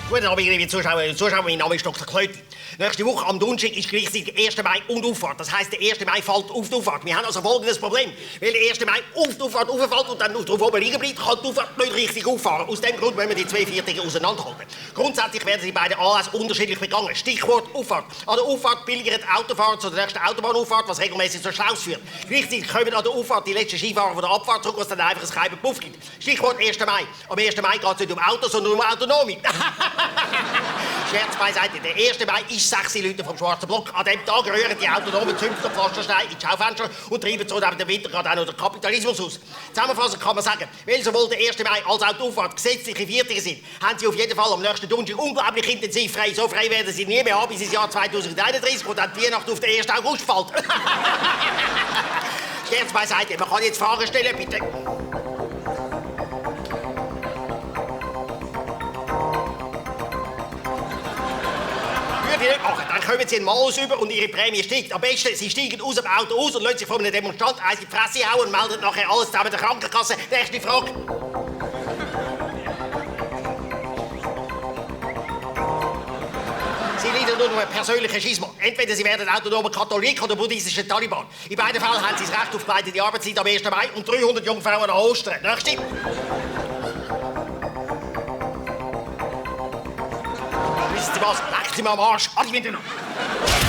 Guten Abend, liebe Zuschauerinnen und Zuschauer, mein Name ist Dr. Klöti. Nächste Woche am Donnerstag ist gleichzeitig 1. Mai und Auffahrt. Das heisst, der 1. Mai fällt auf die Auffahrt. Wir haben also folgendes Problem. Weil der 1. Mai auf die Auffahrt rauffällt und dann drauf oben liegen bleibt, kann die Auffahrt nicht richtig auffahren. Aus dem Grund müssen wir die zwei Viertigen auseinanderhalten. Grundsätzlich werden die beiden Anlässe unterschiedlich begangen. Stichwort Auffahrt. An der Auffahrt pilgern Autofahrer zur nächsten Autobahnauffahrt, was regelmäßig zur Schnauz führt. Gleichzeitig kommen an der Auffahrt die letzten Skifahrer von der Abfahrt zurück, was dann einfach ein Keiben Puff gibt. Stichwort 1. Mai. Am 1. Mai geht es nicht um Autos, sondern um Autonomie. Scherz beiseite. Der 1. Mai ist 6 Leute vom Schwarzen Block. An diesem Tag rühren die autonomen Zünfter Pflastersteine in die Schaufenster und treiben so neben dem Winter gerade auch noch den Kapitalismus aus. Zusammenfassend kann man sagen, weil sowohl der 1. Mai als auch die Auffahrt gesetzliche Viertige sind, haben sie auf jeden Fall am nächsten Donnerstag unglaublich intensiv frei. So frei werden sie nie mehr haben bis ins Jahr 2031, wo dann die Weihnacht auf den 1. August fällt. Scherz beiseite. Man kann jetzt Fragen stellen, bitte. Machen. Dann kommen sie in Malus über und ihre Prämie steigt. Am besten, sie steigen aus dem Auto aus und lassen sich von einem Demonstrant eins in die Fresse hauen und melden nachher alles zusammen der Krankenkasse. Nächste Frage. Sie leiden nur noch einen persönlichen Schismus. Entweder sie werden autonomer Katholik oder buddhistischer Taliban. In beiden Fällen haben sie das Recht auf begleitete Arbeitszeit am 1. Mai und 300 Jungfrauen an Ostern. Nächste. Wissen Sie was? Lecken Sie mir am Arsch. Adi miteinander.